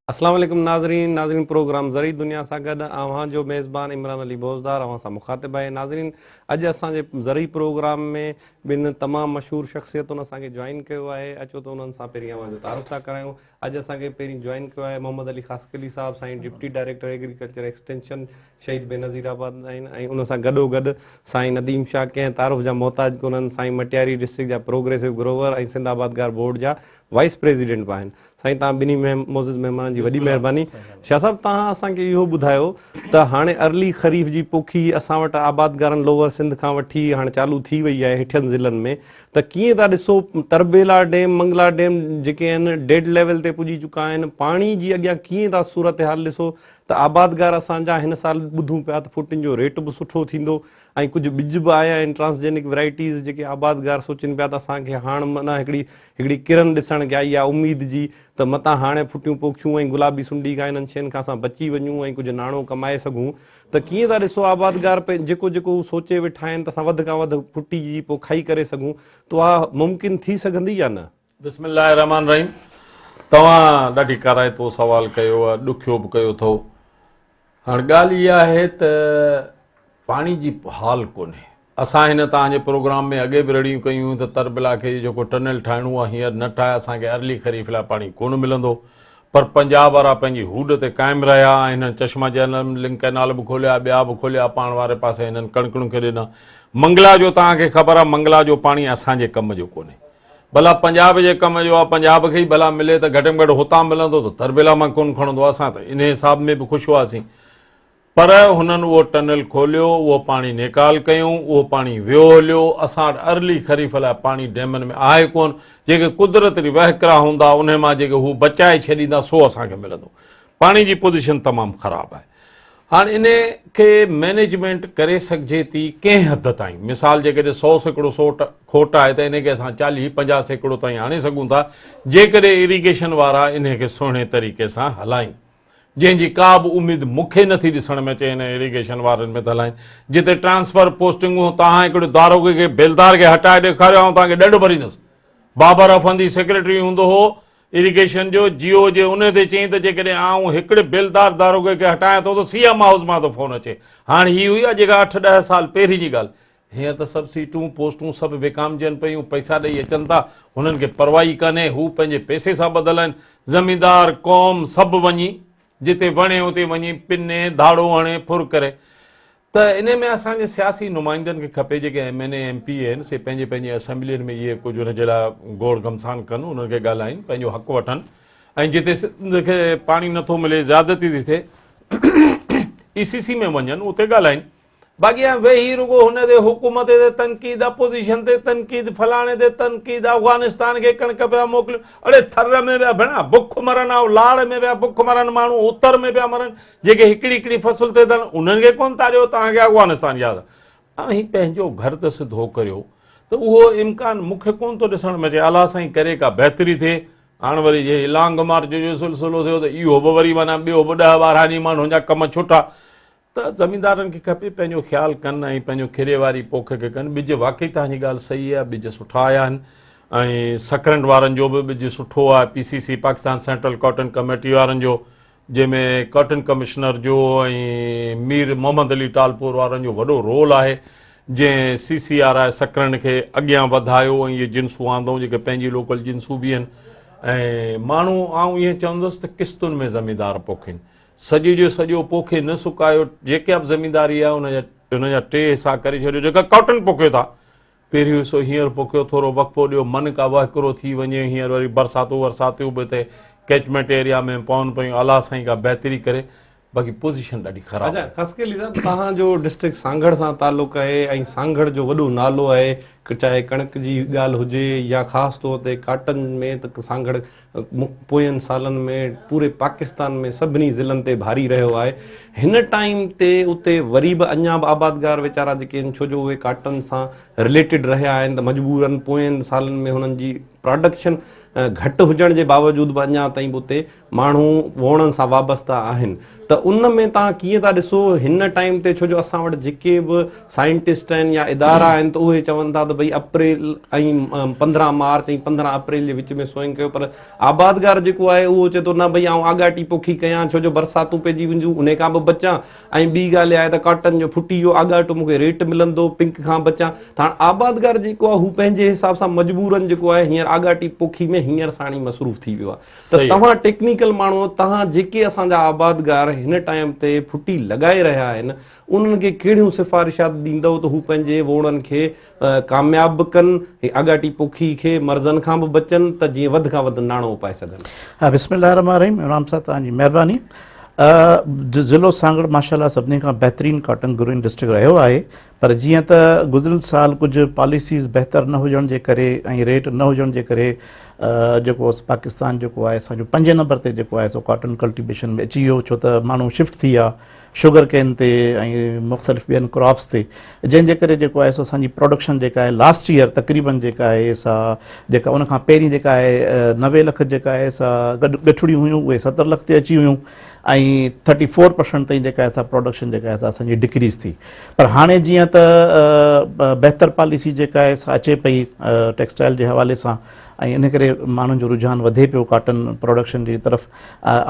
اسلام عليڪم ناظرين ناظرين پروگرام زرعي دنيا سان گڏ اوهان جو ميزبان عمران علي بوزدار اوهان سان مخاطب آهي ناظرين اڄ اسان جي زرعي پروگرام ۾ ٻن تمام مشهور شخصيتن اسان کي جوائن ڪيو آهي اچو ته انهن سان پهرين اوهان جو تعارف ٿا ڪرايون اڄ اسان کي پهرين جوائن ڪيو آهي محمد علي خاصخيلي صاحب سائين deputy director agriculture extension Shaheed Benazirabad آهن ۽ ان سان گڏو گڏ سائين نديم شاهه ڪنهن تعارف جا محتاج ڪونهن سائين مٽياري ڊسٽرڪٽ جا پروگريسو گروور ۽ سنڌ آبادگار بورڊ جا وائيس پريزيڊنٽ به آهن سائين توهان ٻنهي معزز مهمانن جي وڏي مهرباني شاهه صاحب توهان اسان کي اهو ٻڌايو ته هاڻي ارلي خريف جي پوکي اسان وٽ آبادگارن لوئر سنڌ کان وٺي هاڻي چالو ٿي وئي آهي هيٺين ضلعن ۾ ته ڪيئن ٿا ڏسو تربيلا ڊيم منگلا ڊيم جيڪي آهن ڊيڊ ليول تي پڄي چڪا آهن پاڻي جي اڳيان ڪيئن ٿا صورتحال ڏسو ته آبادگار اسان جا هن سال ٻڌون پيا ته ڦوٽين جو ريٽ به سٺو ٿيندو ۽ ڪجهه ٻج به آيا آهن ٽرانسجينڪ ورائٽيز جيڪي آبادگار سوچين پيا ته اسان کي هاڻ معنيٰ هڪڙي هڪڙي ڪرن ڏسڻ کي آئي آهي اميد جي ته متان هاڻي ڦٽيون پوکيون ۽ گلابي سنڊي کان انهن شين کان اسان بچي وڃون ۽ ڪجهه ناڻو ڪمائي سگهون ته ڪيئن ٿا ڏسو آبادگار جيڪو جيڪو هو سوچي ويٺا آهن ته اسان وڌ کان وڌ ڦٽي جي پوکائي ڪري سگهون ته اها ممڪن ٿي سگهندي يا نه؟ بسم الله الرحمٰن الرحيم توهان ڏاڍي ڪارائتو سوال ڪيو آهي ڏکيو به ڪيو اٿو هاڻ ڳالهه اها آهي ته پاڻي جي حال ڪونهي. اسان هن توهان جي پروگرام ۾ اڳي به رڙيون ڪيون هيون ته تربلا کي جيڪو ٽنل ٺاهڻو آهي هينئر نه ٺاهي اسان کي ارلي خريف لاء پاڻي ڪونه ملندو پر پنجاب وارا پنهنجي هوڏ تي قائم رهيا ۽ هنن چشما جهلم لنڪ ڪئنال به کوليا ٻيا به کوليا پاڻ واري پاسي هنن ڪڻڪڻ کي ڏنا منگلا جو توهان کي خبر آهي منگلا جو پاڻي اسان جي ڪم جو ڪونهي ڀلا پنجاب جي ڪم جو آ پنجاب کي ئي ڀلا ملي ته گهٽ ۾ گهٽ هتان ملندو ته تربيلا مان ڪونه کڻندو اسان ته انهي حساب ۾ به خوش هئاسين پر هنن اهو ٽنل کوليو اهو پاڻي نيڪال ڪيون اهو پاڻي ويو هليو اسان وٽ ارلي خريف لاء پاڻي ڊيمن ۾ آهي ڪونه جيڪي قدرتي وهڪرا هوندا انهي مان جيڪي هو بچائي ڇڏيندا سو اسان کي ملندو پاڻي جي پوزيشن تمام خراب آهي. هاڻ انهي کي مئنيجمينٽ ڪري سگهجي ٿي ڪنهن حد تائين. مثال جيڪڏهن 100% سوٽ کوٽ آهي ته انهي کي اسان 40 50% تائين آڻي سگهون ٿا جيڪڏهن اريگيشن وارا انهي کي سهڻي طريقي سان هلائين. جنهن جي ڪا به اميد مون کي نٿي ڏسڻ ۾ اچي انهي اريگيشن وارن ۾ ته هلائين. جتي ٽرانسفر پوسٽنگون توهان هڪڙو داروغي کي بيلدار کي هٽائي ڏيکاريو آئون توهان کي ڏنڊ ڀريندس. بابر افندي سيڪريٽري هوندو هو اريگيشن جو جي او جي انهي تي چيائين ته جيڪڏهن آئون هڪڙي بيلدار داروغي کي هٽايان ٿو ته سي ايم هائوس مان ٿو فون اچي. هاڻ هي هئي اڄ کان اٺ ڏهه سال پهرين جي ڳالهه. هينئر ته سڀ سيٽون پوسٽون سڀ وڪامجن پيون، پئسا ڏئي اچن ٿا، هنن کي پرواهه ئي ڪانهي، هو پنهنجي پئسي سان ٻڌل آهن. زميندار، قوم سڀ وڃي جتي وڻي اتي وڃي پني، ڌاڙو هڻي، ڦر ڪري. ته انهي ۾ اسان جي سياسي نمائندن کي کپي جيڪي M N A M P A آهن سي پنهنجي پنهنجي اسيمبلين ۾ اهي ڪجهه ان جي لاء گوڙ گهمسان ڪن انهن کي ڳالهائين پنهنجو حق وٺن ۽ جتي سنڌ کي پاڻي نٿو ملي زيادتي ٿي ٿئي اي سي سي ۾ وڃن اتي ڳالهائين باقي هاڻ ويهي رڳو هن تي حڪومت تي تنقيد اپوزيشن تي تنقيد فلاڻي تي تنقيد افغانستان کي ڪڻڪ پيا موڪليون اڙي ٿر ۾ پيا ڀيڻا بک مرن ۽ لاڙ ۾ پيا بک مرن ماڻهو اتر ۾ پيا مرن جيڪي هڪڙي هڪڙي فصل تي اٿن انهن کي ڪونه ٿا ڏيو توهان کي افغانستان ياد اوهين پنهنجو گهر ته سڌو ڪريو ته اهو امڪان مون کي ڪونه ٿو ڏسڻ ۾ اچي الله سائين ڪري ڪا بهتري ٿئي هاڻ وري جي لانگ مارچ جو سلسلو ٿيو ته اهو به وري معنيٰ ٻيو به ڏهه ٻارهن ڏينهن ماڻهن جا ڪم ڇٽا ته زميندارن کي کپي پنهنجو خيال ڪن ۽ پنهنجو کري واري پوک کي ڪن ٻج واقعي توهان جي ڳالهه صحيح آهي ٻج سٺا آيا آهن ۽ سڪرنڊ وارن جو به ٻج سٺو آهي P C C Pakistan central cotton committee وارن جو جنهن ۾ ڪاٽن ڪمشنر جو ۽ مير محمد علي ٽالپور وارن جو وڏو رول آهي جنهن سي سي آر I Sakrand کي اڳيان وڌايو ۽ اهي جنسون آندائون جيڪي پنهنجي لوڪل جنسون به آهن ۽ ماڻهو آئون ائين چوندس ته قسطن ۾ زميندار پوکين سڄي جو سڄو پوکي نه سڪايو جيڪي به زمينداري آهي ان جا ان جا ٽي حصا ڪري ڇڏيو جيڪا ڪاٽن پوکيو ٿا پهريون حصو هينئر پوکيو، ٿورو وقفو ڏيو، من ڪا وهڪرو ٿي وڃي، هينئر وري برساتون ورساتيون به هتي ڪيچمينٽ ايريا ۾ پون پيون، الله سائين ڪا بهتري ڪري، باقي پوزيشن ڏاڍي خراب اچا آهي. خاصخيلي صاحب توهان جو ڊسٽرڪٽ سانگهڙ سان تعلق آهي ۽ سانگهڙ جو وڏو نالو آهي چاهي ڪڻڪ جي ڳالهه هجي يا خاص طور تي ڪاٽن ۾ ته سانگهڙ پوين سالن ۾ پوري پاڪستان ۾ سڀني ضلعن تي ڀاري رهيو آهي هن ٽائيم تي اتي وري به اڃا به آبادگار ويچارا جيڪي آهن ڇو جو اهي ڪاٽن سان رليٽيڊ رهيا آهن ته مجبورن پوين سالن ۾ هنن جي پراڊڪشن گهٽ هجڻ جي باوجود به اڃا تائين به اتي ماڻهو ووڻن سان وابسته آهن ته ان ۾ توهان ڪيئن ٿا ڏسو هن ٽائيم تي ڇو جو اسان وٽ جيڪي به سائنٽسٽ آهن يا ادارا آهن ته اهي چون ٿا ته ڀئي اپريل ۽ 15 مارچ ۽ 15 اپريل جي وچ ۾ سوئنگ ڪيو پر آبادگار جيڪو آهي اهو چئي ٿو نه ڀئي آئون آڳاٽي پوکي ڪيان ڇو جو برساتون پئجي وينديون انهي کان به بچان ۽ ٻي ڳالهه اها آهي ته ڪاٽن جو ڦٽي جو آڳاٽو مون کي ريٽ ملندو پنڪ کان بچان ته هاڻ آبادگار جيڪو آهي هو پنهنجي حساب سان مجبورن جيڪو آهي هينئر آڳاٽي پوکي ۾ هينئر ساڻي مصروف ٿي ويو آهي ته توهان ٽيڪنيڪل ماڻهو توهان جيڪي اسان جا آبادگار هن ٽائيم تي ڦٽي لڳائي رهيا آهن انهن کي ڪهڙيون سفارشات ڏيندؤ ته هو پنهنجي ووڻن کي ڪامياب به ڪن ۽ آڳاٽي پوکي کي مرضن کان به بچن ته جيئن وڌ کان وڌ ناڻو اپائي سگهن. بسم الله الرحمٰن الرحيم عمران صاحب توهان جي مهرباني ضلعو سانگهڙ ماشاءالله سڀني کان بهترين ڪاٽن گروئنگ ڊسٽرڪٽ رهيو آهي پر جيئن ته گذريل سال ڪجهه پاليسيز بهتر نه هجڻ جي ڪري ۽ ريٽ نه هجڻ جي ڪري جيڪو پاڪستان جيڪو آهي اسان جو پنجين نمبر تي جيڪو آهي سو ڪاٽن ڪلٽيويشن ۾ اچي ويو ڇو ته ماڻهو شفٽ ٿي ويا شگر ڪين تي ۽ مختلف ٻين ڪراپس تي جنهن جي ڪري جيڪو آهي سو اسان جي پروڊڪشن جيڪا آهي لاسٽ ايئر تقريبن جيڪا آهي سا جيڪا ان کان پهرين جيڪا آهي 90 لک جيڪا آهي سا گڏ ڳٺڙيون هيون اهي 70 لک تي اچي ويون ۽ 34% تائين جيڪا آهي سا پروڊڪشن جيڪا آهي سا اسان جي ڊڪريز ٿي پر هاڻي جيئن ته بهتر پاليسي جيڪا آهي سا اچي پئي ٽيڪسٽائل جي حوالي سان ۽ ان ڪري ماڻهن جو رجحان وڌي پيو ڪاٽن پروڊڪشن جي طرف.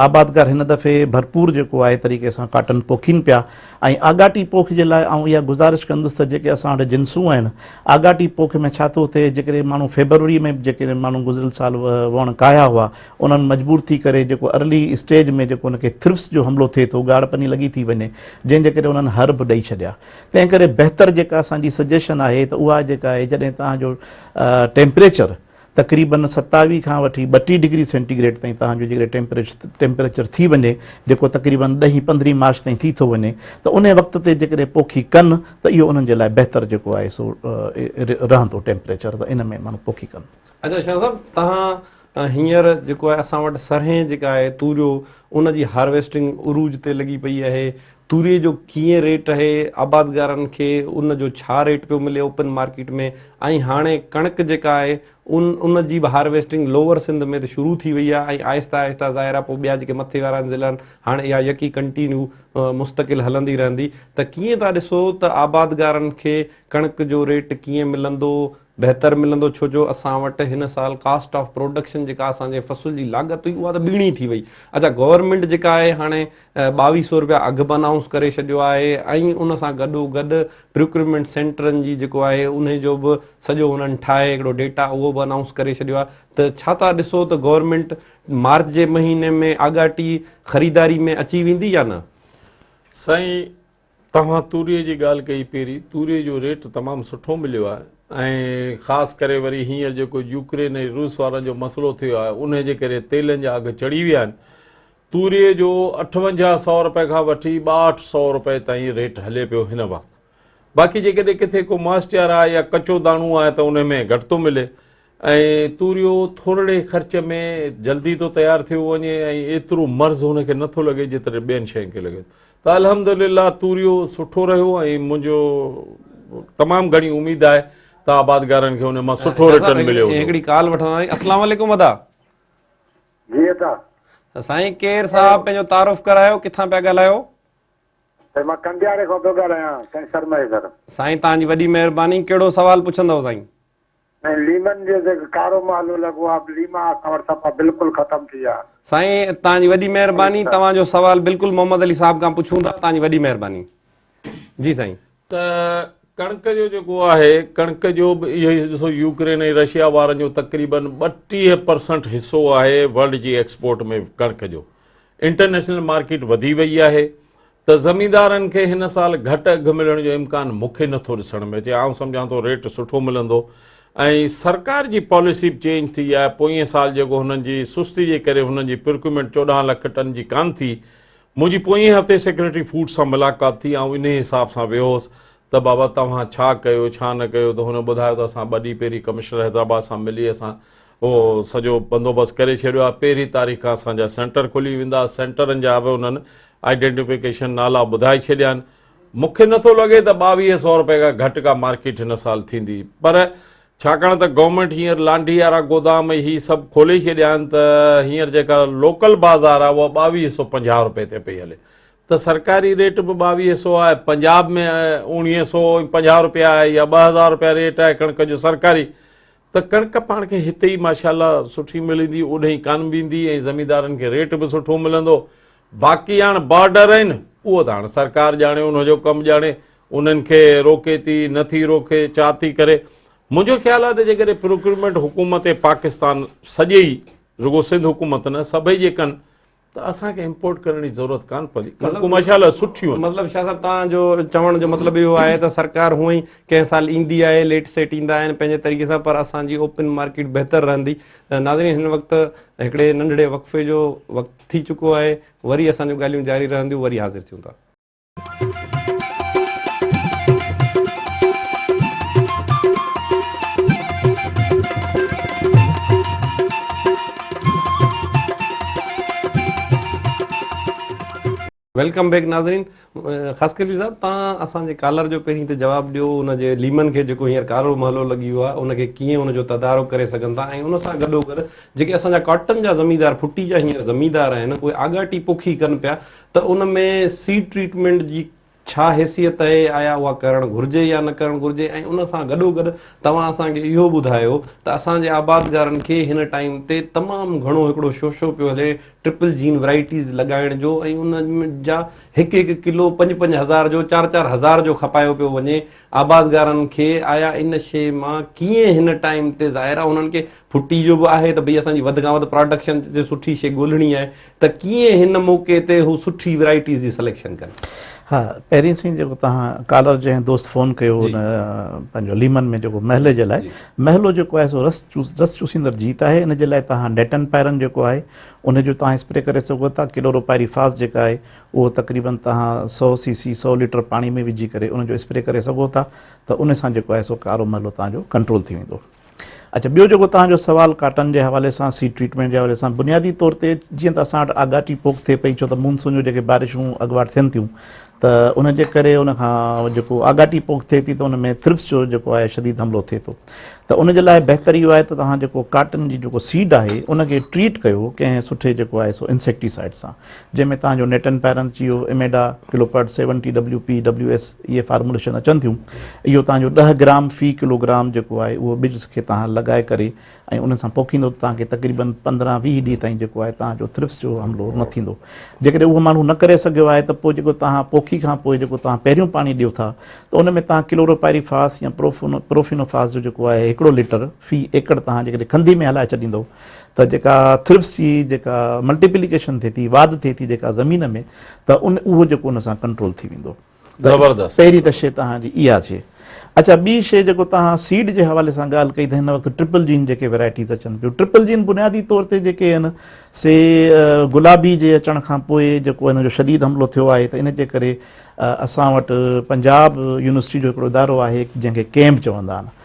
آبادگار هن دفعي ڀرپور جيڪو آهي طريقي سان ڪاٽن پوکين پيا ۽ آڳاٽي پوک جي لاء آئون اها گذارش ڪندس ته جيڪي اسان وٽ جنسون آهن آڳاٽي پوک ۾ ڇا ٿو ٿئي جيڪڏهن ماڻهو فيبروري ۾ جيڪڏهن ماڻهو گذريل سال ووڻ ڪاهيا هئا انهن مجبور ٿي ڪري جيڪو ارلي اسٽيج ۾ جيڪو ان کي ٿرپس جو حملو ٿئي ٿو ڳاڙ پني لڳي ٿي وڃي جنهن جي ڪري انهن هر به ڏئي ڇڏيا تنهن ڪري بهتر جيڪا اسان جي سجيشن آهي ته اها جيڪا آهي جڏهن توهان جو ٽيمپريچر تقريبن 27 کان وٺي 32 ڊگري سينٽي گريڊ تائين توهان جو جيڪڏهن ٽيمپريچر ٿي وڃي جيڪو تقريبن ڏهين پندرهين مارچ تائين ٿي ٿو وڃي ته ان وقت تي جيڪڏهن پوکي ڪن ته اهو انهن جي لاء بهتر جيڪو آهي سو رهندو ٽيمپريچر ته ان ۾ ماڻهو پوکي ڪن. اچا شاهه صاحب توهان هينئر جيڪو آهي اسان وٽ سرهين جيڪا آهي توريو ان جي هارويسٽنگ عروج تي لڳي پئي آهي توري جو ڪيئن ريٽ آهي، آبادگارن کي ان جو ڇا ريٽ پيو ملي اوپن مارڪيٽ ۾ ۽ هاڻي ڪڻڪ جيڪا آهي ان ان جي به هارويسٽنگ لوئر سنڌ ۾ ته شروع ٿي وئي آهي ۽ آهستي آهستي ظاهر آهي پوء ٻيا جيڪي مٿي وارا ضلعا آهن هاڻي اها يڪي ڪنٽينيو مستقل هلندي رهندي ته ڪيئن ٿا ڏسو ته آبادگارن کي ڪڻڪ جو ريٽ ڪيئن ملندو بهتر ملندو ڇو جو اسان وٽ هن سال ڪاسٽ آف پروڊڪشن جيڪا اسان جي فصل جي لاڳت هئي اها ته ٻيڻي ٿي وئي اڇا گورنمينٽ جيڪا آهي هاڻي 22 سو رپيا اگهه به انائونس ڪري ڇڏيو آهي ۽ ان سان گڏو گڏ پروڪيورمينٽ سينٽرن جي جيڪو آهي انهي جو به سڄو انهن ٺاهي هڪڙو ڊيٽا اهو به انائونس ڪري ڇڏيو آهي ته ڇا ٿا ڏسو ته گورنمينٽ مارچ جي مهيني ۾ آڳاٽي خريداري ۾ اچي ويندي يا نه؟ سائين توهان توريي جي ڳالهه ڪئي پهرين توريي جو ريٽ تمام سٺو مليو آهي ۽ خاص ڪري وري هينئر جيڪو يوڪرين ۽ روس وارن جو مسئلو ٿيو آهي انهي جي ڪري تيلن جا اگهه چڙهي ويا آهن توريي جو 58 سئو روپئي کان وٺي 62 سئو روپئي تائين ريٽ هلي پيو هن وقت باقي جيڪڏهن ڪٿي ڪو موئسچر آهي يا ڪچو داڻو آهي ته انهي ۾ گهٽ ٿو ملي ۽ توريو ٿورڙي خرچ ۾ جلدي ٿو تيار ٿيو وڃي ۽ ايترو مرض هن کي نٿو لڳي جيتري ٻين شين کي لڳي ٿو ته الحمدلله توريو سٺو رهيو ۽ منهنجو تمام گهڻي اميد آهي ته آبادگارن کي ان مان سٺو ريٽرن مليو هوندو. هڪڙي ڪال وٺنداسين السلام عليڪم ادا. جي ادا. سائين ڪير صاحب پنهنجو تعارف ڪرايو ڪٿان پيا ڳالهايو. سائين مان ڪنڊياري کان پيو ڳالهايان سائين سرمئي سر. سائين توهان جي وڏي مهرباني ڪهڙو سوال پڇندؤ سائين. سائين ليمن جي جيڪو ڪارو مالو لڳو آ ليما اسان وٽ صفا بلڪل ختم ٿي ويا. سائين توهان جي وڏي مهرباني توهان جو سوال بلڪل محمد علي صاحب کان پڇون ٿا توهان جي وڏي مهرباني جي سائين. ته ڪڻڪ جو جيڪو آهي ڪڻڪ جو به اهو ئي ڏسو يوڪرين ۽ رشيا وارن جو تقريبن 32 پرسنٽ حصو آهي ورلڊ جي ايڪسپورٽ ۾ ڪڻڪ جو انٽرنيشنل مارڪيٽ وڌي وئي آهي ته زميندارن کي هن سال گهٽ اگهه ملڻ جو امڪان مون کي نٿو ڏسڻ ۾ اچي، آئون سمجهان ٿو ريٽ سٺو ملندو ۽ سرڪار جي پاليسي به چينج ٿي آهي، پوئين سال جيڪو هنن جي سستي جي ڪري هنن جي پروڪيورمينٽ 14 لک ٽن جي ڪانه ٿي، منهنجي پوئين هفتي سيڪريٽري فوڊ سان ملاقات ٿي، آئون انهي حساب سان ويو هوس ته بابا توهان ڇا ڪيو ڇا نه ڪيو ته هن ٻڌايو ته اسان ٻه ڏينهن پهرين ڪمشنر حيدرآباد سان ملي اسان اهو سڄو بندوبست ڪري ڇڏيو آهي، پهرين تاريخ کان اسان جا سينٽر کلي ويندا، سينٽرن جا به انهن آئيڊينٽيفڪيشن نالا ٻڌائي ڇڏيا آهن، مون کي نٿو لڳي ته 22 سئو روپئي کان گهٽ ڪا مارڪيٽ هن سال ٿيندي پر ڇاڪاڻ ته گورنمينٽ هينئر لانڍي وارا گودام ۽ هي سڀ کولي ڇڏيا آهن ته هينئر جيڪا لوڪل بازار آهي اها 2250 روپئي تي پئي هلي ته سرڪاري ريٽ به 2200 آهي، پنجاب ۾ 1950 روپيا آهي يا 2000 روپيا ريٽ آهي ڪڻڪ جو سرڪاري، ته ڪڻڪ پاڻ کي هتي ئي ماشاء الله سٺي ملندي، اوڏهين ڪانه ويندي ۽ زميندارن کي ريٽ به سٺو ملندو. باقي هاڻ بارڊر آهن اهو ته هاڻ سرڪار ڄاڻي ان جو ڪم ڄاڻي، انهن کي روڪي ٿي نه ٿي روڪي ڇا ٿي ڪري. منهنجو خيال آهي ته جيڪڏهن پروڪيورمينٽ حڪومت پاڪستان سڄي ئي رڳو سنڌ حڪومت نه سڀئي جي ڪن ته اسان کي امپورٽ ڪرڻ جي ضرورت ڪانه پوندي. ڪڻڪون ماشاء الله سٺيون آهن. مطلب شاهه صاحب توهان جو چوڻ جو مطلب اهو آهي ته سرڪار هونئن ئي ڪنهن سال ايندي آهي ليٽ سيٽ ايندا آهن پنهنجي طريقي سان پر اسان جي اوپن مارڪيٽ بهتر رهندي. ناظرين هن وقت هڪڙي ننڍڙي وقفي جو وقت ٿي چڪو آهي وري اسان جون ڳالهيون جاري رهنديون وري حاضر ٿيون ٿا. Welcome back ناظرين خاصخيلي صاحب تان اسان جي ڪالر جو پهرين ته جواب ڏيو ان جي ليمن کي جيڪو هينئر ڪارو محلو لڳي ويو آهي ان کي ڪيئن ان جو تدارڪ ڪري سگهن ٿا ۽ ان سان گڏو گڏ جيڪي اسان جا ڪاٽن جا زميندار ڦٽي جا هينئر زميندار آهن اهي آڳاٽي پوکي ڪن پيا ته ان ۾ سيڊ ٽريٽمينٽ جي ڇا حيثيت آهي، آيا اها ڪرڻ گهرجي يا نه ڪرڻ گهرجي ۽ ان سان گڏوگڏ توهان اسان کي اهو ٻڌايو ته اسان جي آبادگارن کي هن ٽائيم تي تمام گهڻو هڪڙو شوشو پيو هلي ٽرپل جين ورائٽيز لڳائڻ جو ۽ ان جا هڪ هڪ ڪلو پنج پنج هزار جو چار چار هزار جو کپايو پيو وڃي آبادگارن کي آيا ان شيء مان ڪيئن هن ٽائيم تي ظاهر آهي انهن کي ڦٽي جو به آهي ته ڀئي اسان جي وڌ کان وڌ پراڊڪشن جي سٺي شيء ڳولڻي آهي ته ڪيئن هن موقعي تي هو سٺي ورائٽيز جي سليڪشن ڪن. ها پهرين سائين جيڪو توهان ڪالر جنهن دوست فون ڪيو ان پنهنجو ليمن ۾ جيڪو محلي جي لاء محلو جيڪو آهي سو رس رس چوسيندڙ جيت آهي ان جي لاء توهان نيٽن پائرن جيڪو آهي ان جو توهان اسپري ڪري سگهو ٿا ڪلورو پائري فاس جيڪا آهي اهو تقريبن توهان 100 سي سي 100 ليٽر پاڻي ۾ وجهي ڪري ان جو اسپري ڪري سگهو ٿا ته ان سان جيڪو آهي سو ڪارو محلو توهان جو ڪنٽرول ٿي ويندو. اڇا ٻيو جيڪو توهان جو سوال ڪاٽن جي حوالي سان سيڊ ٽريٽمينٽ جي حوالي سان بنيادي طور تي جيئن ته اسان وٽ آڳاٽي پوک ٿئي پئي ڇو ته مونسون جون جيڪي بارشون اڳواٽ ٿين ٿيون ته ان جي ڪري ان کان جيڪو آڳاٽي پوک ٿئي ٿي ته ان ۾ ٿرپس جو جيڪو آهي شديد حملو ٿئي ٿو ته ان جي لاء بهتر اهو آهي ته توهان جيڪو ڪاٽن جي جيڪو سيڊ آهي ان کي ٽريٽ ڪيو ڪنهن سٺي جيڪو آهي سو انسيڪٽيسائڊ سان جنهن ۾ توهان جو نيٽن پيرن اچي ويو، imidacloprid, seventy W P, W S اهي فارموليشن اچن ٿيون. اهو توهان جو 10 گرام في ڪلو گرام جيڪو آهي اهو ٻج کي توهان لڳائي ڪري ۽ ان سان پوکيندو ته توهان کي تقريبن 15 20 ڏينهن تائين جيڪو آهي توهان جو ٿرپس جو حملو نه ٿيندو. جيڪڏهن اهو ماڻهو نه ڪري سگهيو آهي ته پوء جيڪو توهان پوکي کان پوء جيڪو توهان پهريون پاڻي ڏيو ٿا ته ان ۾ توهان ڪلوروپائري فاس يا پروفينوفاس جو جيڪو آهي هڪڙو ليٽر في ايڪڙ توهان جيڪڏهن کنڌي ۾ هلائي ڇڏيندو ته جيڪا ٿرپس جي جيڪا ملٽيپليڪيشن ٿئي ٿي، واڌ ٿئي ٿي جيڪا زمين ۾ ته ان اهو جيڪو ان سان ڪنٽرول ٿي ويندو. زبردست. پهرين ته شيء توهان جي اها شيء. اڇا ٻي شيء جيڪو توهان سيڊ جي حوالي سان ڳالهه ڪئي ته هن وقت ٽرپل جين جيڪي ويرائٽيز اچن پيون، ٽرپل جين بنيادي طور تي جيڪي آهن سي گلابي جي اچڻ کان پوء جيڪو هن جو شديد حملو ٿيو آهي ته ان جي ڪري اسان وٽ پنجاب يونيورسٽي جو هڪڙو ادارو آهي جنهن کي ڪيمب چوندا آهن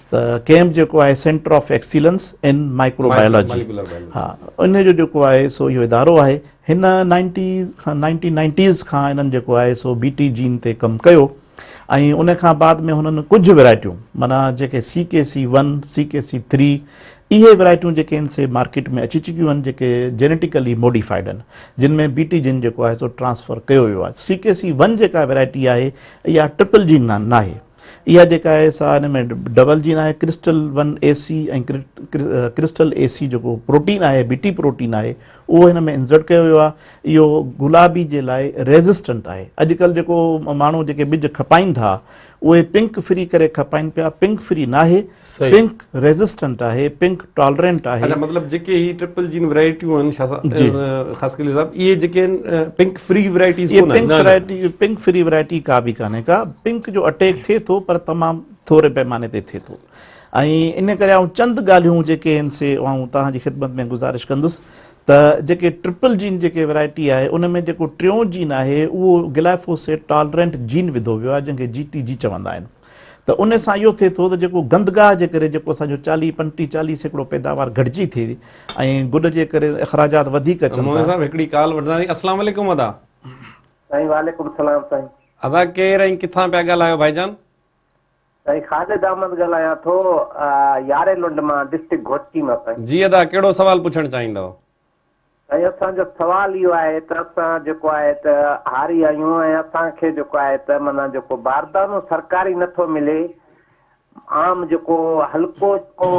ته ڪيمپ جيڪو آهي centre of excellence in microbiology ها ان جو جيڪو آهي سو اهو ادارو آهي هن نائنٽين نائنٽيز کان انهن جيڪو آهي سو بي ٽي جين تي ڪم ڪيو ۽ ان کان بعد ۾ هنن ڪجهه ورائٽيون معنيٰ جيڪي سي ڪي سي 1 سي ڪي سي 3 اهي ورائٽيون جيڪي آهن سي مارڪيٽ ۾ اچي چڪيون آهن جيڪي جينيٽيڪلي موڊيفائيڊ آهن جن ۾ بي ٽي جين جيڪو آهي سو ٽرانسفر ڪيو ويو آهي سي ڪي سي 1 جيڪا ورائٽي آهي اها ٽرپل جين ناهي اها جيڪا آهي سا ان ۾ ڊبل جين آهي ڪرسٽل 1 اي سي ۽ ڪرسٽل اي سي جيڪو پروٽين آهي بي ٽي پروٽين آهي اهو هن ۾ انسرٽ ڪيو ويو آهي اهو گلابي جي لاء ريزسٽنٽ آهي اڄڪلهه جيڪو ماڻهو جيڪي ٻج کپائين ٿا اهي پنڪ فري ڪري کپائين پيا پنڪ فري ناهي پنڪ ريزسٽنٽ آهي پنڪ ٽالرنٽ آهي. اڇا مطلب جيڪي هي ٽرپل جين ورائٽيون آهن شاھ صاحب خاصخيلي صاحب اهي جيڪي آهن پنڪ فري ورائٽيز ڪونه آهن. اهي پنڪ فري ورائٽي ڪا به ڪانهي ڪا پنڪ جو اٽيڪ ٿئي ٿو پر تمام ٿوري پيماني تي ٿئي ٿو ۽ ان ڪري آئون چند ڳالهيون جيڪي آهن سي آئون توهان جي خدمت ۾ گذارش ڪندس ته جيڪي ٽرپل جين جيڪي ورائٽي آهي ان ۾ جيڪو ٽيون جين آهي اهو گلائفوسيٽ ٽالرنٽ جين وڌو ويو آهي جنهن کي جي ٽي جي چوندا آهن. ته ان سان اهو ٿئي ٿو ته جيڪو گندگاهه جي ڪري جيڪو اسان جو 40 35 40 سيڪڙو پيداوار گهٽجي ٿي ۽ گڏ جي ڪري اخراجات وڌيڪ اچن ٿا. مومن صاحب هڪڙي ڪال وٺنداسين السلام عليڪم ادا. سائين وعليڪم السلام سائين. ادا ڪير ۽ ڪٿان پيا ڳالهايو ڀائي جان. سائين خالد احمد ڳالهايان ٿو ياري لنڊ مان ڊسٽرڪٽ گهوٽڪي مان سائين. جي ادا ڪهڙو سوال پڇڻ چاهيندؤ؟ سائين اسان جو سوال اهو آهي ته اسان جيڪو آهي ته هاري آهيون ۽ اسان کي جيڪو آهي ته معنيٰ جيڪو باردانو سرڪاري نٿو ملي عام جيڪو هلڪو جيڪو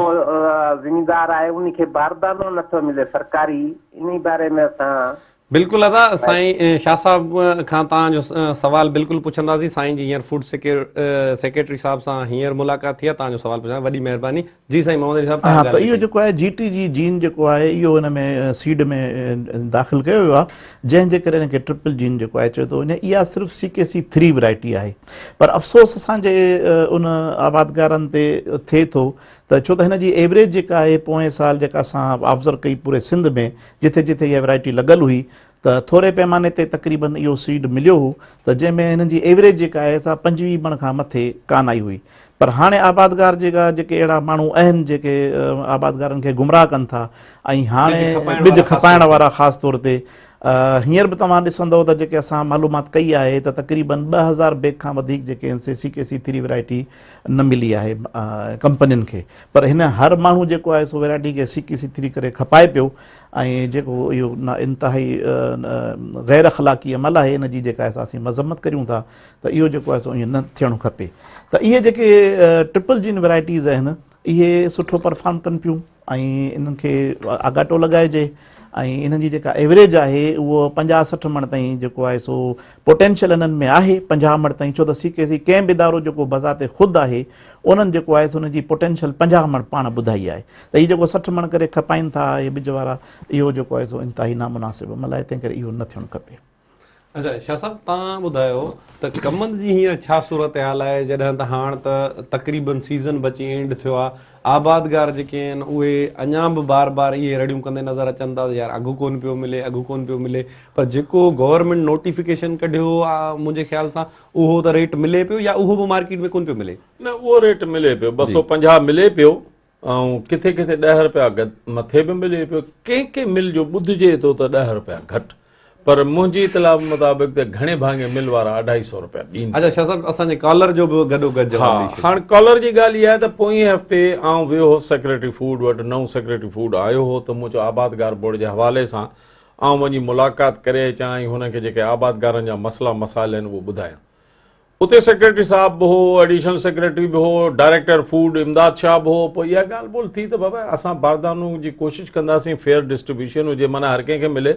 زميندار آهي انهي کي باردانو نٿو ملي سرڪاري انهي باري ۾ اسان بلڪل ادا سائين شاھ صاحب کان توهان جو سوال بلڪل پڇنداسين سائين جي هينئر فوڊ سيڪريٽري صاحب سان هينئر ملاقات ٿي آهي توهان جو سوال پڇندا وڏي مهرباني جي سائين محمد علي صاحب ها ته اهو جيڪو آهي جي ٽي جي جين جيڪو آهي اهو هن ۾ سيڊ ۾ داخل ڪيو ويو آهي جنهن جي ڪري هن کي ٽرپل جين جيڪو آهي چيو ٿو وڃي اها صرف سي ڪي سي ٿري ورائٽي آهي پر افسوس اسان جي ان آبادگارن تي ٿئي ٿو ته ڇو ته هن جي ايوريج جيڪا آهي پوئين سال جيڪا اسان آبزرو ڪئي پوري سنڌ ۾ جٿي جٿي اها ورائٽي لڳل هئي ته ٿوري پيماني تي تقريبن اهو سيڊ مليو هو ته جنهن ۾ هنن جي ايوريج جيڪا آهي سا 25 مڻ کان مٿي ڪانه آئي هئي پر هاڻي آبادگار جيڪا جيڪي اهڙا ماڻهو آهن جيڪي آبادگارن کي گمراهه ڪن ٿا ۽ هاڻي ٻج کپائڻ وارا خاص طور تي هينئر به توهان ڏسندو ته جيڪي اسان معلومات ڪئي آهي ته تقريبن 2000 بيگ کان وڌيڪ جيڪي آهن سي سي ڪي سي ٿري ورائٽي نه ملي آهي ڪمپنين کي پر هن هر ماڻهو جيڪو آهي سو ويرائٽي کي سي ڪي سي ٿري ڪري کپائي پيو ۽ جيڪو اهو انتهائي غير اخلاقي عمل آهي ان جي جيڪا آهي اسين مذمت ڪريون ٿا ته اهو جيڪو آهي سو ائين نه ٿيڻ کپي ته اهي جيڪي ٽرپل جين ورائٽيز آهن اهي سٺو پرفارم ڪن پيون ۽ انهن کي آڳاٽو لڳائجي ۽ انهن جي جيڪا ايوريج آهي اهو 50 60 مڻ تائين جيڪو آهي سو پوٽينشل انهن ۾ آهي 50 مڻ تائين ڇو ته سي ڪي سي ڪنهن به ادارو جيڪو بذات خود آهي انهن جيڪو آهي سو ان جي پوٽينشل 50 مڻ پاڻ ٻڌائي آهي ته هي جيڪو 60 مڻ ڪري کپائين ٿا اهي ٻج وارا اهو جيڪو آهي سو انتهائي نامناسب عمل آهي تنهن ڪري اهو نه ٿيڻ کپي. اچا شاهه صاحب توهان ٻڌايو ته ڪمند جي هينئر ڇا صورتحال آهي جڏهن ته هاڻ ته تقريبن سيزن بچي اينڊ ٿيو آهي آبادگار جيڪي آهن اهي اڃا به بار بار اهي رڙيون ڪندي نظر اچن ٿا ته يار اگهه ڪونه پيو ملي اگهه ڪونه پيو ملي پر جيڪو گورنمينٽ نوٽيفڪيشن ڪڍيو آهي منهنجي خيال سان اهو ته ريٽ ملي پيو يا اهو به مارڪيٽ ۾ ڪونه پيو ملي. نه اهو ريٽ ملي پيو 250 ملي پيو ۽ ڪٿي ڪٿي ڏهه رپيا مٿي به ملي پيو، ڪنهن ڪنهن مل جو ٻڌجي ٿو ته ڏهه رپيا گهٽ، پر منهنجي اطلاع مطابق ته گهڻي ڀاڱي مل وارا اڍائي سئو رپيا ڏين اچا شاهه صاحب اسان جي ڪالر جو به گڏو گڏ جواب ڏئي ڇڏيو. هاڻ ڪالر جي ڳالهه اها آهي ته پوئين هفتي آئون ويو هوس سيڪريٽري فوڊ وٽ، نئون سيڪريٽري فوڊ آيو هو ته مون چيو آبادگار بورڊ جي حوالي سان آئون وڃي ملاقات ڪري اچان ۽ هنن کي جيڪي آبادگارن جا مسئلا مسائل آهن اهو ٻڌايان. اتي سيڪريٽري صاحب به هو، ايڊيشنل سيڪريٽري به هو، ڊائريڪٽر فوڊ امداد شاهه به هو، پوء اها ڳالهه ٻولهه ٿي ته بابا اسان باردانو جي ڪوشش ڪنداسين فيئر ڊسٽريبيوشن هجي معنيٰ هر ڪنهن کي ملي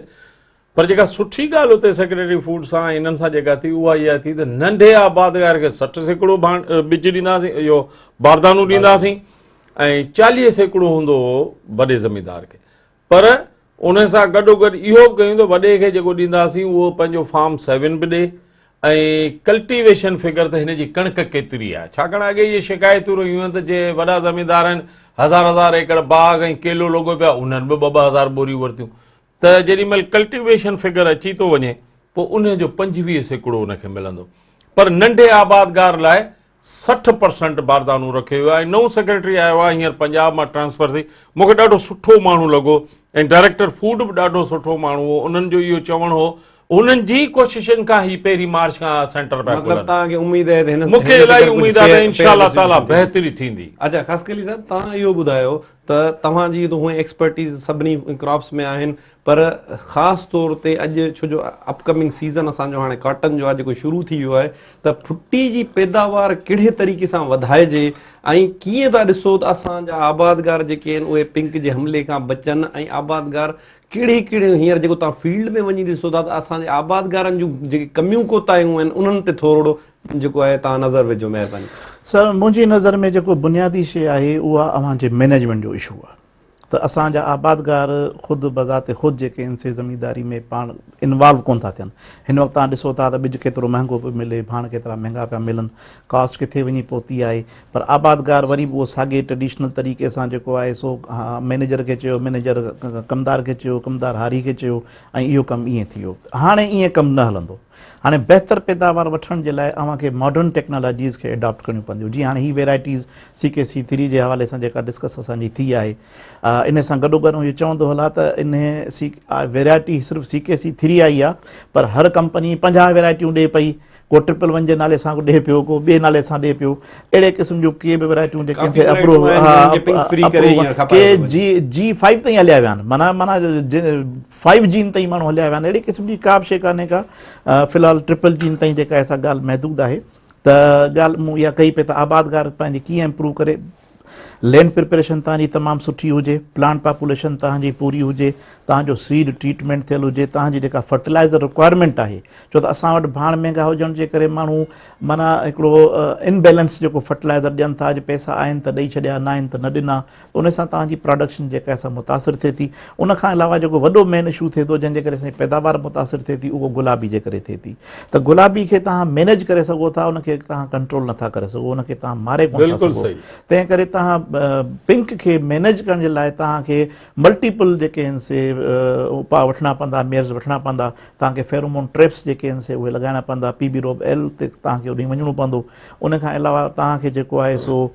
پر جيڪا سٺي ڳالهه اتي سيڪريٽري فوڊ سان ۽ انهن سان جيڪا ٿي اها اها ٿي ته ننڍي آبادگار کي 60% ڀاڻ ٻج ڏينداسين اهو باردانو ڏينداسين ۽ 40% هوندو وڏي زميندار کي پر ان سان گڏوگڏ اهو به ڪيون ته وڏي کي جيڪو ڏينداسين اهو پنهنجو فارم سيون به ڏي ۽ ڪلٽيويشن فگر ته هن جي ڪڻڪ ڪيتري آهي ڇاڪاڻ اڳي اهي شڪايتون رهيون آهن ته جي وڏا زميندار آهن هزار هزار ايڪڙ باغ ۽ ڪيلو لڳو پيو آهي انهن به ٻه ٻه هزار ٻوريون ورتيون ته جيڏي مهل ڪلٽيويشن فگر اچي ٿو وڃي پوء ان جو 25% ان کي ملندو پر ننڍي آبادگار لاء 60 پرسنٽ باردانو رکيو ويو آهي ۽ نئون سيڪريٽري آيو آهي هينئر پنجاب مان ٽرانسفر ٿي مون کي ڏاڍو سٺو ماڻهو لڳو ۽ ڊائريڪٽر فوڊ به ڏاڍو سٺو ماڻهو هو انهن جو اهو چوڻ هو انهن جي ڪوششن کان هي پهرين مارچ کان سينٽر پيا مطلب توهان کي اميد آهي ته هن مون کي الاهي اميد آهي ته انشاء الله تعالي بهتري ٿيندي. اچا خاصخيلي صاحب توهان اهو ٻڌايو ته توهان جي ته هونئن ايڪسپرٽيز سڀني ڪراپس ۾ آهن پر خاص طور تي اڄ ڇو جو اپ ڪمنگ سيزن اسان جو هاڻي ڪاٽن جو آهي جيڪو شروع ٿي ويو آهي ته ڦٽي جي پيداوار ڪهڙي طريقي سان وڌائجي ۽ ڪيئن ٿا ڏسو ته اسان جا آبادگار جيڪي آهن اهي پنڪ جي حملي کان بچن ۽ آبادگار ڪهڙي ڪهڙي هينئر جيڪو توهان فيلڊ ۾ وڃي ڏسو ٿا ته اسان جي آبادگارن جون جيڪي ڪميون ڪوتاهيون آهن انهن تي ٿورڙو جيڪو آهي توهان نظر وجهو مهرباني. سر منهنجي نظر ۾ جيڪو بنيادي شيء آهي اها اوهان جي مينيجمينٽ جو اشو آهي. ته اسان جا آبادگار خود بذات خود جيڪي آهن سي زمينداري ۾ پاڻ انوالو ڪونه ٿا ٿين هن وقت توهان ڏسو ٿا ته ٻج ڪيترو مهنگو پيو ملي ڀاڻ ڪيترا مهنگا پيا ملن ڪاسٽ ڪٿي وڃي پهتي آهي پر آبادگار وري به اهو ساڳي ٽريڊيشنل طريقي سان جيڪو آهي سو مئنيجر کي چيو مئنيجر ڪمدار کي چيو ڪمدار هاري کي چيو ۽ اهو ڪم ائين ٿي ويو هاڻي ائين ڪم نه هلندو هاڻي بهتر پيداوار وٺڻ جي لاء اوهان کي ماڊرن ٽيڪنالاجيز کي اڊاپٽ ڪرڻيون پونديون جيئن هاڻي هي ويرائٽيز سي ڪي سي ٿري جي حوالي سان جيڪا ڊسڪس اسان جي ٿي آهي ان سان گڏو گڏ اهو چوندو هلان ته ان سي ويرائٽي صرف سي ڪي سي ٿري آئي آهي پر هر ڪمپني 50 ويرائٽيون ڏي پئي ڪو ٽرپل ون جي نالي سان ڪو ڏي پيو، ڪو ٻئي نالي سان ڏي پيو. اهڙي قسم جون ڪي به ورائٽيون جيڪي ڪافي اپروو ورائٽيون آهن جن کي پنڪ فري ڪري هينئر ڪي کپايو ٿو وڃي. جي جي فائيو تائين هليا ويا آهن، معنيٰ معنيٰ فائيو جين تائين ماڻهو هليا ويا آهن. اهڙي قسم جي ڪا به شيء ڪانهي ڪا، في الحال ٽرپل جين تائين جيڪا آهي سا ڳالهه محدود آهي. ته ڳالهه مون اها ڪئي پئي ته آبادگار پنهنجي ڪيئن امپروو ڪري، لينڊ پريپريشن توهان جي تمام سٺي هجي، پلانٽ پاپوليشن توهان جي پوري هجي، توهان جو سيڊ ٽريٽمينٽ ٿيل هجي، توهان جي جيڪا فرٽيلائزر رڪوائرمينٽ آهي، ڇو ته اسان وٽ ڀاڻ مهنگا هجڻ جي ڪري ماڻهو معنيٰ هڪڙو ان بيلنس جيڪو فرٽيلائزر ڏين ٿا، اڄ پئسا آهن ته ڏئي ڇڏيا، نه آهن ته نه ڏنا، ته ان سان توهان جي پراڊڪشن جيڪا آهي سا متاثر ٿئي ٿي. ان کان علاوه جيڪو وڏو مين اشو ٿئي ٿو جنهن جي ڪري اسان جي پيداوار متاثر ٿئي ٿي اهو گلابي جي ڪري ٿئي ٿي. ته گلابي کي توهان مينيج ڪري سگهو ٿا، ان کي توهان ڪنٽرول نٿا ڪري سگهو، ان کي توهان ماري ڪونه ٿا بلڪل سگهو. صحيح. تنهن ڪري توهان پنڪ کي مينيج ڪرڻ جي لاء توهان کي ملٽيپل جيڪي آهن سي اپاء وٺڻا پوندا، ميئرز وٺڻا پوندا، توهان کي فيرومون ٽريپس جيڪي آهن سي اهي لڳائڻا پوندا، پي بي روب ايل تي توهان کي اوڏي وڃڻو پوندو. ان کان علاوه توهان کي جيڪو آهي سو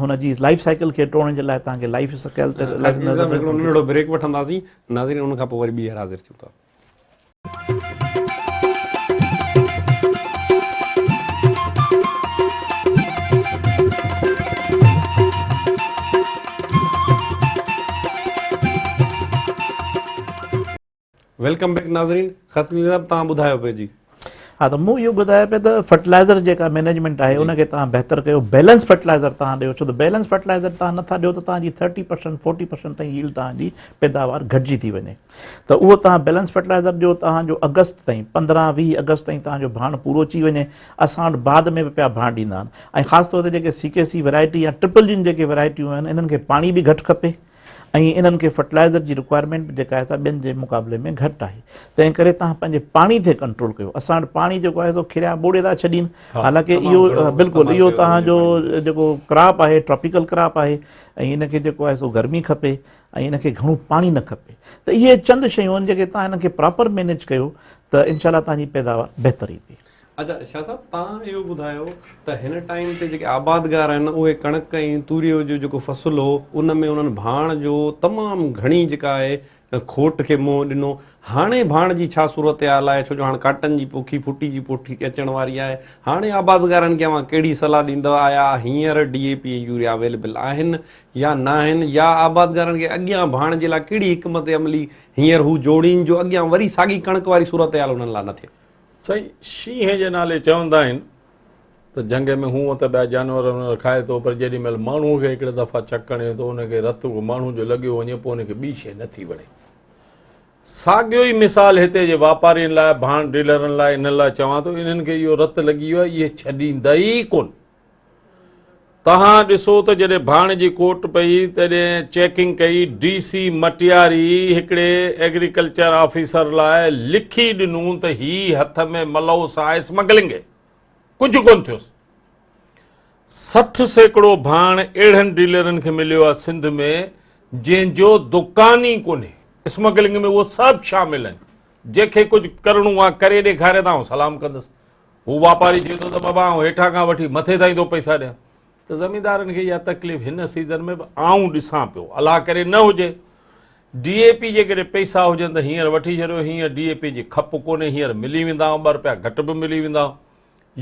هن جي لائف سائيڪل کي ٽوڙڻ جي لاء توهان کي لائف سائيڪل تي خاص صاحب هڪڙو ننڍڙو بريڪ وٺنداسين ناظرين ان کان پوء وري ٻيهر حاضر ٿيون ٿا. Welcome back ناظرين خسڪلي صاحب توهان ٻڌايو پئي جي. ها ته مون اهو ٻڌايو پئي ته فرٽيلائزر جيڪا مينيجمينٽ آهي ان کي توهان بهتر ڪيو، بيلنس فرٽيلائزر توهان ڏيو، ڇو ته بيلنس فرٽيلائزر توهان نٿا ڏيو ته توهان جي 30% 40% تائين ييلڊ توهان جي پيداوار گهٽجي ٿي وڃي، ته اهو توهان بيلنس فرٽيلائزر ڏيو، توهان جو اگست تائين 15 20 اگست تائين توهان جو ڀاڻ پورو اچي وڃي. اسان وٽ بعد ۾ به پيا ڀاڻ ڏيندا آهن ۽ خاص طور تي جيڪي سي ڪي سي ورائٽي يا ٽرپل جين جيڪي ورائٽيون آهن انهن کي پاڻي به گهٽ کپي ۽ انهن کي فرٽيلائزر جي رڪوائرمينٽ به جيڪا آهي سا ٻين جي مقابلي ۾ گهٽ آهي، تنهن ڪري توهان پنهنجي پاڻي تي ڪنٽرول ڪيو. اسان وٽ پاڻي جيڪو آهي سو کريا ٻوڙي ٿا ڇڏين، حالانڪه اهو بلڪل اهو توهان جو جيڪو ڪراپ آهي ٽراپيڪل ڪراپ آهي ۽ ان کي جيڪو آهي سو گرمي کپي ۽ ان کي گهڻو پاڻي نه کپي. ته اهي چند شيون آهن جيڪي توهان انهن کي پراپر مينيج ڪيو ته انشاء الله توهان جي پيداوار بهتر ايندي. اچا شاهه صاحب توهان اهو ٻڌايو ته هن ٽائيم تي جيڪي آبادگار آهن اهي ڪڻڪ ۽ توريو جو جيڪو فصل هو ان ۾ انهن ڀاڻ جو تمام گهڻي جيڪا آهي کوٽ کي منهن ڏنو، هاڻي ڀاڻ جي ڇا صورتحال آهي ڇو جو هاڻ ڪاٽن جي پوکي ڦوٽي جي پوکي اچڻ واري آهي هاڻي آبادگارن کي اوهان ڪهڙي صلاح ڏيندؤ آيا هينئر D A P ۽ urea available آهن يا ناهن يا آبادگارن کي اڳيان ڀاڻ جي لاء ڪهڙي حڪمت عملي هينئر هو جوڙين جو اڳيان وري ساڳي ڪڻڪ واري صورتحال انهن لاء نه ٿئي. سائين شينهن جي نالي چوندا آهن ته جهنگ ۾ هونء ته ٻيا جانور ان کائي ٿو پر جيڏي مهل ماڻهوء کي هڪڙي دفعا چڪ هڻي ٿو ان کي رت اهو ماڻهو جو لڳيو وڃي پوء ان کي ٻي شيء نه ٿي وڻي. ساڳيو ئي مثال هتي جي واپارين لاء ڀاڻ ڊيلرن لاء انهن لاء چوان ٿو انهن کي اهو رت لڳي ويو آهي اهي ڇڏيندا ئي ڪونه. توهان ڏسو ته جڏهن ڀاڻ جي کوٽ پئي تڏهن چيڪنگ ڪئي، ڊي سي مٽياري هڪڙي ايگريڪلچر آفيسر لاء لکي ڏنو ته هي هٿ ۾ ملوث آهي اسمگلنگ ڪجهه ڪونه ٿيس. 60% ڀاڻ اهڙن ڊيلرن کي مليو آهي سنڌ ۾ جنهن جو دڪان ئي ڪونهي، اسمگلنگ ۾ اهو سڀ شامل آهن، جنهن کي ڪجهه ڪرڻو آهي ڪري ڏيکاري ته آئون سلام ڪندس. هو واپاري چئي ٿو ته بابا آئون هيٺان کان وٺي مٿي تائين ٿو پئسا ڏيان ته زميندارن کي اها تڪليف هن سيزن ۾ به آئون ڏسان پيو الله ڪري نه هجي. ڊي اي پي جيڪڏهن پئسا هجن ته هينئر وٺي ڇڏيو، هينئر ڊي اي پي جي کپ ڪونهي، هينئر ملي ويندا ۽ ٻه رپيا گهٽ به ملي ويندا.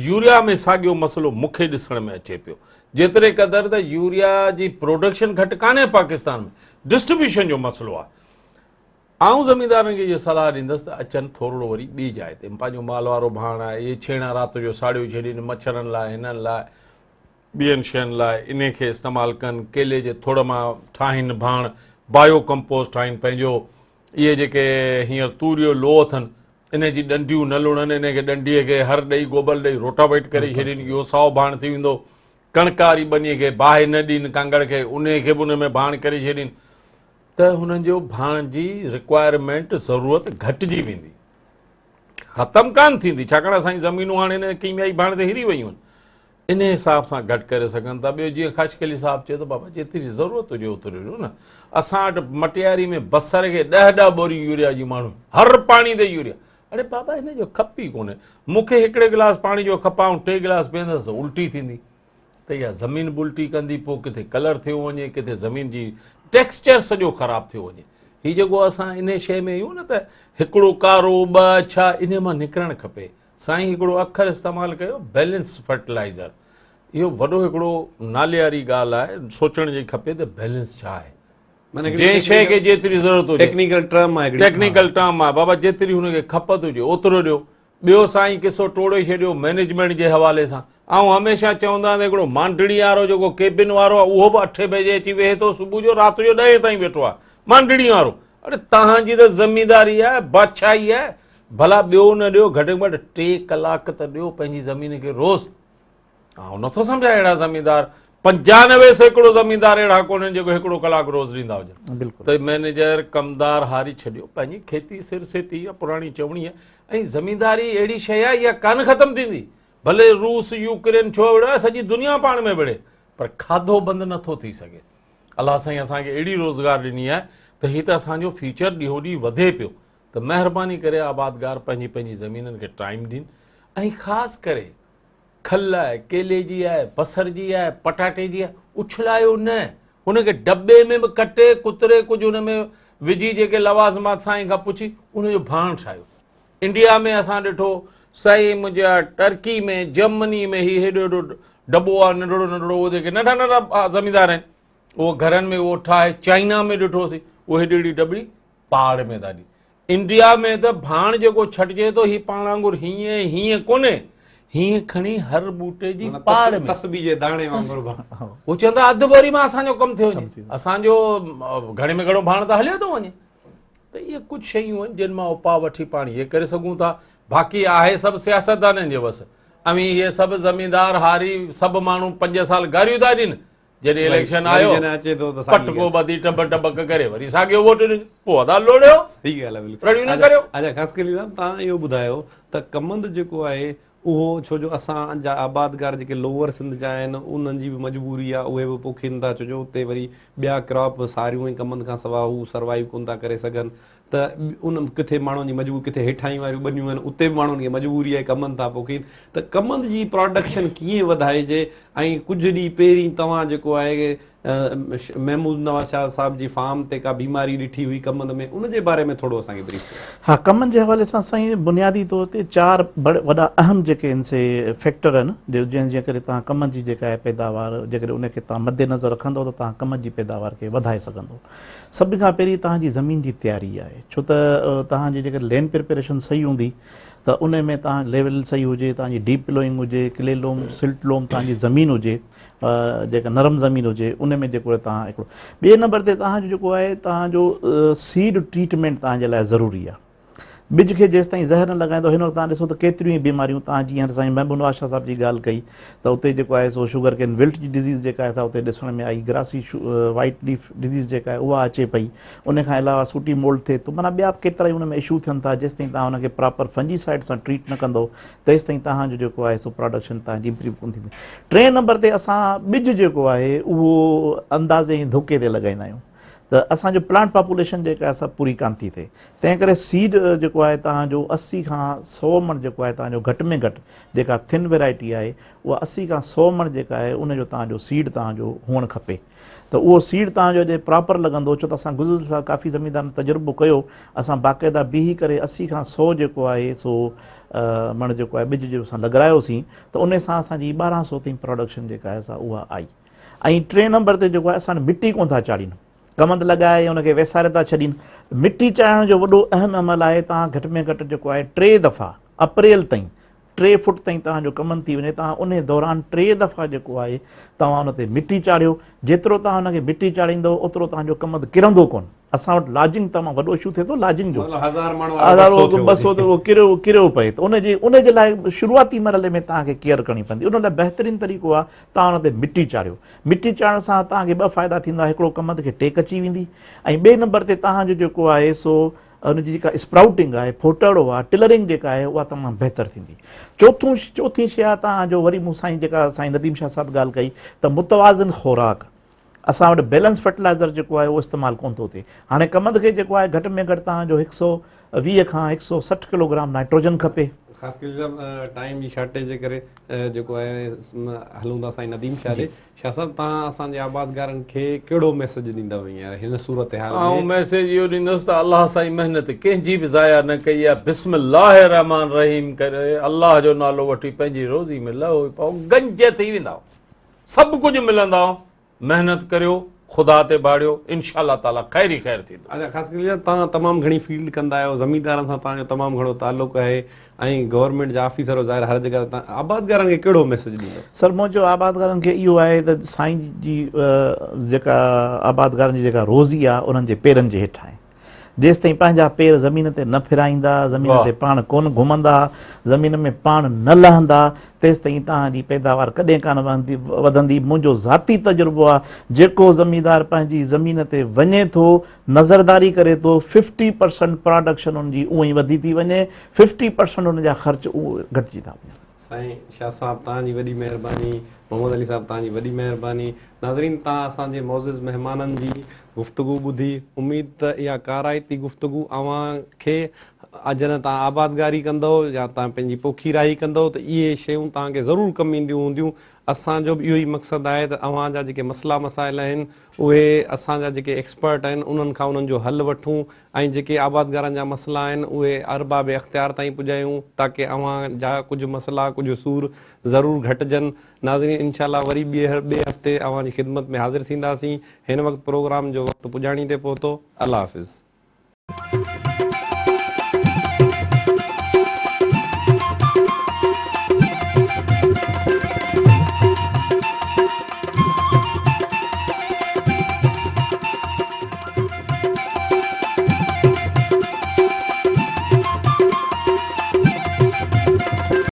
يوريا ۾ ساڳيو مسئلو مون کي ڏسڻ ۾ اچي پيو، جيتري قدر ته يوريا جي پروڊڪشن گهٽ ڪانهي پاڪستان ۾ ڊسٽريبيوشن جو مسئلو آهي. آئون زميندارن کي اها صلاح ڏيندس ته اچن ٿورڙو وري ٻي جاء تي، پنهنجو مال وارو ڀاڻ آهي، اهي ڇيڻا رات جو ساڙيو ڇڏين، مڇرن لاء، هنن لاء، ٻين شين لاء انهي کي استعمال ڪن، ڪيلي جي ٿڙ مان ٺاهين ڀاڻ، بايو ڪمپوسٽ ٺاهين پنهنجو، اهي جيڪي هينئر توريو لو اٿن، انهي جي ڏنڊيون نه لڻن، انهي کي ڏنڊيء کي هر ڏئي گوبل ڏئي روٽاويٽ ڪري ڇڏين، اهو سائو ڀاڻ ٿي ويندو، ڪڻڪ واري ٻنيء کي باهه نه ڏين، ڪانگڙ کي، انهي کي به انهي ۾ ڀاڻ ڪري ڇڏين. ته هنن جو ڀاڻ جي رڪوائرمينٽ، ضرورت، گهٽجي ويندي، ختم ڪانه ٿيندي، ڇاڪاڻ اسان جي زمينون هاڻي هن ڪيميائي ڀاڻ تي هري ويون آهن، ان حساب سان گهٽ ڪري سگهن ٿا. ٻيو جيئن خاشقلي صاحب چيو ته بابا جيتري ضرورت هجي اوترو ڏيو نه، اسان وٽ مٽياري ۾ بصر کي ڏهه ڏهه ٻوريون يوريا جون ماڻهو هر پاڻي تي يوريا، اڙي بابا هن جو کپ ئي ڪونهي، مون کي هڪڙي گلاس پاڻي جو کپ آئون 3 گلاس پيئندس ته الٽي ٿيندي، ته اها زمين به الٽي ڪندي، پوء ڪٿي ڪلر ٿيو وڃي، ڪٿي زمين جي ٽيڪسچر سڄو خراب ٿيو وڃي. هي جيڪو اسان انهي شيء ۾ آهيون نه ته هڪڙو ڪارو ٻه اڇا، انهي مان نڪرڻ کپي. سائين هڪڙو اکر استعمال ڪيو بيلنس فرٽيلائزر اهو وڏو هڪڙو نالياري ڳالهه آهي سوچڻ جي کپي ته بيلنس ڇا آهي جنهن شيء کي جيتري ضرورت هجي ٽيڪنيڪل ٽرم آهي ٽيڪنيڪل ٽرم آهي بابا جيتري هن کي کپت هجي اوترو ڏيو ٻيو سائين قصو ٽوڙي ڇڏيو مئنيجمينٽ جي حوالي سان. آئون هميشه چوندو آهيان ته هڪڙو مانڊڙي وارو جيڪو ڪيبن وارو آهي اهو به اٺين بجي اچي ويهي ٿو صبح جو رات جو ڏهين تائين ويٺو آهي مانڊڙي وارو. اڙي توهان جي ته زمينداري آهي بادشاهي آهي ڀلا ٻيو نه ڏيو گهٽ ۾ گهٽ 3 ڪلاڪ ته ڏيو پنهنجي زمين کي روز. آئون نٿو سمجهان اهڙا زميندار 95% زميندار اهڙا ڪونهن جيڪو هڪڙو ڪلاڪ روز ڏيندا هجن. بلڪل. ته مئنيجر ڪمدار هاري ڇڏيو پنهنجي کيتي سر سيتي اها پراڻي چوڻي آهي ۽ زمينداري اهڙي شيء آهي اها ڪانه ختم ٿيندي ڀلي روس يوڪرين ڇو وڙهي سڄي دنيا پاڻ ۾ وڙهي پر کاڌو بند نٿو ٿي سگهي. الله سائين اسان کي اهڙي روزگار ڏني آهي ته هي ته اسان جو فيوچر ڏينهون ڏينهن وڌي پيو ته مهرباني ڪري آبادگار پنهنجي پنهنجي زمينن کي ٽائيم ڏين ۽ خاص ڪري کل آهي، ڪيلي جي آهي، بصر جي آهي، پٽاٽي جي آهي، اڇلايو نه، ان کي ڊٻي ۾ به ڪٽي ڪتري ڪجهه ان ۾ وجهي جيڪي لوازمات سائين کان پڇي ان جو ڀاڻ ٺاهيو. انڊيا ۾ اسان ڏٺو سائين منهنجا ٽرڪي ۾ جرمني ۾ هي هيڏو هيڏو ڊٻو آهي ننڍڙو ننڍڙو اهو جيڪي ننڍا ننڍا زميندار آهن اهو گهرن ۾ اهو ٺاهي چائنا ۾ ڏٺوسين اهو هيڏي هيڏي ڊٻي پهاڙ ۾ ٿا ڏين. انڊيا ۾ ته ڀاڻ جيڪو ڇٽجي ٿو هي پاڻ وانگر هيئن هيئن ڪونهي، هيئن کڻي هر ٻوٽي جي پاڙ ۾. تسبيح جي داڻي وانگر ڀاڻ. هو چون ٿا اڌ ٻوري مان اسان جو ڪم ٿيو وڃي، اسان جو گهڻي ۾ گهڻو ڀاڻ ته هليو ٿو وڃي. ته اهي ڪجهه شيون آهن جن مان اپاء وٺي پاڻ اهي ڪري سگهون ٿا. باقي آهي سڀ سياستدانن جي وس. اوهين اهي سڀ زميندار، هاري، سڀ ماڻهو 5 سال گاريون ٿا ڏين، جڏهن اليڪشن آيو پٽڪو ٻڌي ٽب ٽبڪ ڪري وري ساڳيو ووٽ ڏنو پوء ادا لوڙيو. صحيح ڳالهه آهي بلڪل. رڙيون نه ڪريو. اچا خاصخيلي صاحب توهان اهو ٻڌايو ته ڪمند جيڪو آهي اهو ڇو جو اسان جا آبادگار جيڪي لوئر سنڌ جا آهن انهن جي به مجبوري آهي اهي به پوکين ٿا ڇو جو اتي وري ٻيا ڪراپ ساريون ۽ ڪمند کان سواء هو سروائيو ڪونه ٿا ڪري سگهن ته ان ڪٿي ماڻهن جي مجبوري ڪٿي هيٺاهين واريون ٻنيون آهن اتي به ماڻهن کي مجبوري آهي ڪمند ٿا پوکين ته ڪمند جي پراڊڪشن ڪيئن وڌائجي ۽ ڪجهه ڏينهن پهرين توهان جيڪو آهي محمود نواز شاهه صاحب جي فارم تي ڪا بيماري ڏٺي هئي ڪمند ۾ ان جي باري ۾ ٿورو اسان کي بريف ڪيو. ها ڪمند جي حوالي سان سائين بنيادي طور تي چار وڏا اهم جيڪي ان سي فيڪٽر آهن جنهن جي ڪري توهان ڪمند جي جيڪا آهي پيداوار جيڪڏهن ان کي توهان مد نظر رکندو ته توهان ڪمند جي پيداوار کي وڌائي سگهندو. سڀ کان پهرين توهان جي زمين جي تياري آهي ڇو ته توهان جي جيڪر لينڊ پريپريشن صحيح هوندي ته ان ۾ توهان ليول صحيح هجي توهان جي ڊيپ پلوئنگ هجي ڪلي لوم سلٽ لوم توهان جي زمين هجي جيڪا نرم زمين هجي ان ۾ جيڪو توهان هڪڙو ٻئي نمبر تي توهان جو جيڪو آهي توهان جو سيڊ ٽريٽمينٽ توهان جي لاء ضروري آهي ٻج کي جيستائين زهر نه لڳائيندو هن وقت توهان ڏسو ته ڪيتريون ئي بيماريون توهان جيئن سائين محبوب نواز شاهه صاحب جي ڳالهه ڪئي ته اتي جيڪو آهي سو شوگر ڪين ولٽ جي ڊزيز جيڪا آهي سا اتي ڏسڻ ۾ آئي گراسي وائيٽ ليف ڊزيز جيڪا آهي اها اچي پئي ان کان علاوه سوٽي مولڊ ٿئي ٿو معنيٰ ٻيا به ڪيترا ئي ان ۾ اشو ٿين ٿا جيستائين توهان ان کي پراپر فنجي سائيڊ سان ٽريٽ نه ڪندو تيستائين توهان جو جيڪو آهي سو پراڊڪشن توهان جي امپروو ڪونه ٿيندي. ٽئين نمبر تي اسان ٻج جيڪو آهي اهو اندازي ۽ ڌوڪي تي لڳائيندا آهيون ته اسان جو پلانٽ پاپوليشن جيڪا آهي سا پوري ڪانه ٿي ٿئي تنهن ڪري سيڊ جيڪو آهي توهان جو 80 کان 100 مڻ جيڪو آهي توهان جو گهٽ ۾ گهٽ جيڪا ٿن ويرائٽي آهي اها 80 کان 100 مڻ جيڪا آهي ان جو توهان جو سيڊ توهان جو هئڻ کپي ته اهو سيڊ توهان جو جڏهن پراپر لڳندو ڇو ته اسان گذريل سال ڪافي زميندارن تجربو ڪيو اسان باقاعده بيهي ڪري 80 کان 100 جيڪو آهي سو مڻ جيڪو آهي ٻج جو اسان لڳرايوسين ته ان سان اسان جي 1200 تائين پروڊڪشن جيڪا آهي سا اها آئي. ۽ ٽئين نمبر تي جيڪو آهي اسان مٽي ڪونه ٿا چاڙهين ڪمند لڳائي ان کي ويساري ٿا ڇڏين مٽي چاڙهڻ جو وڏو اهم عمل آهي توهان گهٽ ۾ گهٽ جيڪو آهي 3 دفعا اپريل تائين 3 فٽ تائين توهان جو ڪمند ٿي وڃي توهان ان دوران 3 دفعا جيڪو آهي توهان ان تي مٽي چاڙهيو جيترو توهان ان کي مٽي چاڙهيندو اوترو توهان جو ڪمند ڪرندو ڪونه اسان وٽ لاجنگ تمام وڏو اشو ٿئي ٿو لاجنگ جو مطلب هزار ماڻهو وارو 200 ٿيو 200 ته اهو ڪريو ڪريو پئي ته ان جي ان جي لاء شروعاتي مرحلي ۾ توهان کي ڪيئر ڪرڻي پوندي ان لاء بهترين طريقو آهي توهان ان تي مٽي چاڙهيو مٽي چاڙهڻ سان توهان کي ٻه فائدا ٿيندا هڪڙو ڪمند کي ٽيڪ اچي ويندي ۽ ٻئي نمبر تي توهان جو جيڪو آهي سو ان جي جيڪا اسپرائوٽنگ آهي ڦوٽهڙو آهي ٽلرنگ جيڪا آهي اها تمام بهتر ٿيندي چوٿون چوٿين شيء آهي توهان جو وري مون سائين جيڪا سائين نديم شاهه صاحب ڳالهه ڪئي ته متوازن خوراڪ اسان وٽ بيلنس فرٽيلائزر جيڪو آهي اهو استعمال ڪونه ٿو ٿئي. هاڻي ڪمند کي جيڪو آهي گهٽ ۾ گهٽ توهان جو 120 کان 160 ڪلوگرام نائٽروجن کپي. خاصخيلي صاحب ٽائيم جي شارٽيج جي ڪري جيڪو آهي هلون ٿا سائين نديم شاهه ڏي. شاهه صاحب توهان اسان جي آبادگارن کي ڪهڙو ميسيج ڏيندؤ هينئر هن صورتحال ۾؟ آئون ميسيج اهو ڏيندس ته الله سائين محنت ڪنهن جي به ضايع نه ڪئي آهي بسم الله الرحمٰن الرحيم ڪري الله جو نالو وٺي پنهنجي روزي ۾ لهو ئي پئو گنج ٿي ويندؤ سڀ ڪجهه ملندؤ محنت ڪريو خدا تي ڀاڙيو انشاء الله تعالي خير ئي خير ٿيندو. اچا خاصخيلي صاحب توهان تمام گهڻي فيلڊ ڪندا آهيو زميندارن سان توهان جو تمام گهڻو تعلق آهي ۽ گورنمينٽ جا آفيسر ظاهر هر جڳهه تي توهان آبادگارن کي ڪهڙو ميسيج ڏيندو؟ سر منهنجو آبادگارن کي اهو آهي ته سائين جي جيڪا آبادگارن جي جيڪا روزي آهي انهن جي پيرن جي هيٺ آهي جيستائين پنهنجا پير زمين تي نه ڦيرائيندا، زمين تي پاڻ ڪونه گهمندا، زمين ۾ پاڻ نه لهندا، تيستائين توهان جي پيداوار ڪڏهن ڪانه وڌندي. منهنجو ذاتي تجربو آهي، جيڪو زميندار پنهنجي زمين تي وڃي ٿو، نظرداري ڪري ٿو، ففٽي پرسنٽ پراڊڪشن ان جي اونئين وڌي ٿي وڃي، ففٽي پرسنٽ ان جا خرچ گهٽجي ٿا وڃن. سائين شاهه صاحب توهان جي وڏي مهرباني محمد علي صاحب توهان جي وڏي مهرباني ناظرين توهان اسان جي معزز مهمانن جي گفتگو ٻڌي اميد ته اها ڪارائتي گفتگو اوهان کي جڏهن توهان آبادگاري ڪندؤ يا توهان پنهنجي پوکي راهي ڪندؤ ته اهي شيون توهان کي ضرور ڪم اينديون هونديون اسان جو به اهو ئي مقصد آهي ته اوهان جا جيڪي مسئلا مسائل آهن اهي اسان جا جيڪي ايڪسپرٽ آهن انهن کان انهن جو حل وٺون ۽ جيڪي آبادگارن جا مسئلا آهن اهي ارباب اختيار تائين پڄايون تاڪه اوهان جا ڪجهه مسئلا ڪجهه سور ضرور گهٽجن ناظرين انشاء الله وري ٻيهر ٻئي هفتي اوهان جي خدمت ۾ حاضر ٿينداسين هن وقت پروگرام جو وقت پڄاڻي تي پهتو الله حافظ.